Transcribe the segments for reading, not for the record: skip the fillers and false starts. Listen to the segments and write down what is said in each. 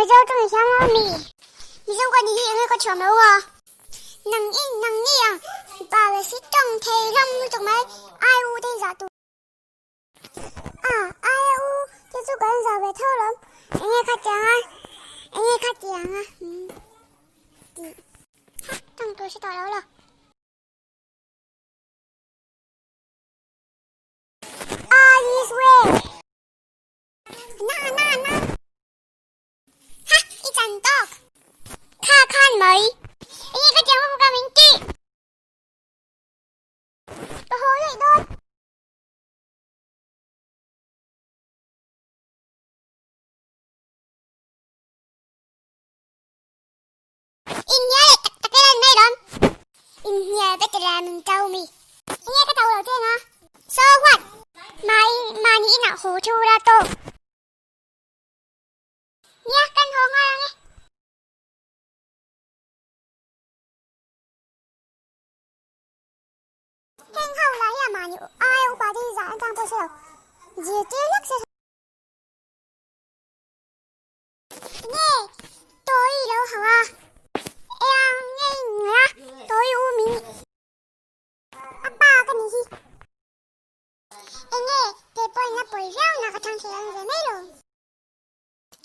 Mizo tawng i thiam lo a mi? Mizo ka nih hi enge ka thiam lo a? Nang i nang ni ang pa ve si tawng thei hlawm lutuk mai ai u te hi zah tur. A ai u te chu kan zah ve tho lawm enge kha tiang a enge kha tiang a tih ha tawng tur hre tawh lo lo. All is well. Na na na. Ha, i chan tawk. Kha khan mai. Enge ka tiang ka min ti. Ka haw leh dawn. Inhnial leh tak tak ila mai lawm. Inhnial vek ila min cho mi. Enge ka cho lo che nga. So what? Mai mahni inah haw thu la tawk. Nia kan haw nghal ang e. Heng ho lah hi a mahni aia upa te hi zah an tang pawh hre lo. Zirtir lek se. Nge tawi lo hau a, eng nge in ngaih a, tawi u min a pa ka nih hi. Enge kei pawhin a pawi viau na ka chang thei ang ve mai lo.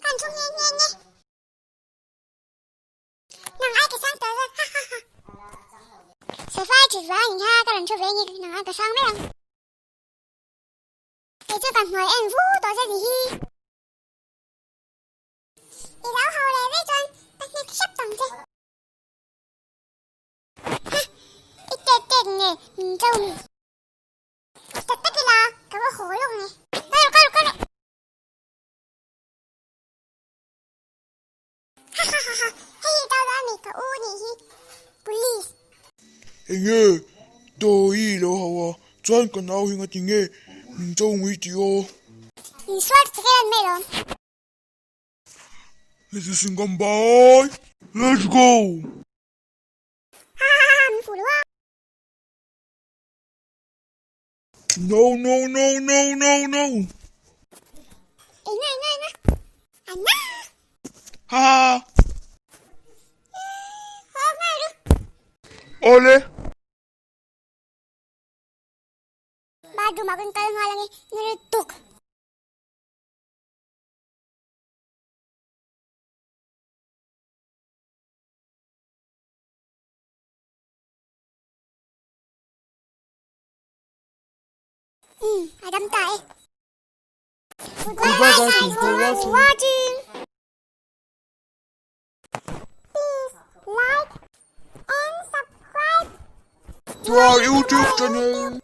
Kan thu nghe nghe nge. Nang ai ka sang tawh zawk ha ha ha. Sofa i thut vang in kha ka rawn thu ve nge nang ai ka sang mai ang. Kei chu ka hnuai en vu tawh zet ni hi. I lo hau leh vek chuan ka hnek hrep tawng che. Ha! I tet tet nge min cho mi? Tak tak ila ka va haw lawk nge. Kal rawh kal rawh kal rawh. Ha ha ha ha hei hi tau lo ami ka u nih hi police. Enge Dawi lo hau a chuan ka nau hi ngati nge min cho ngui tih aw. Insual tak tak ila ni mai lawm. This is Singam bye. Let's go. No no no no no no. Ha ha. Awle. Bathroom ah kan kal nghal ange nari tuk. Umm, a dam ta e. Goodbye guys, thanks for watching. Please like and subscribe to our YouTube channel.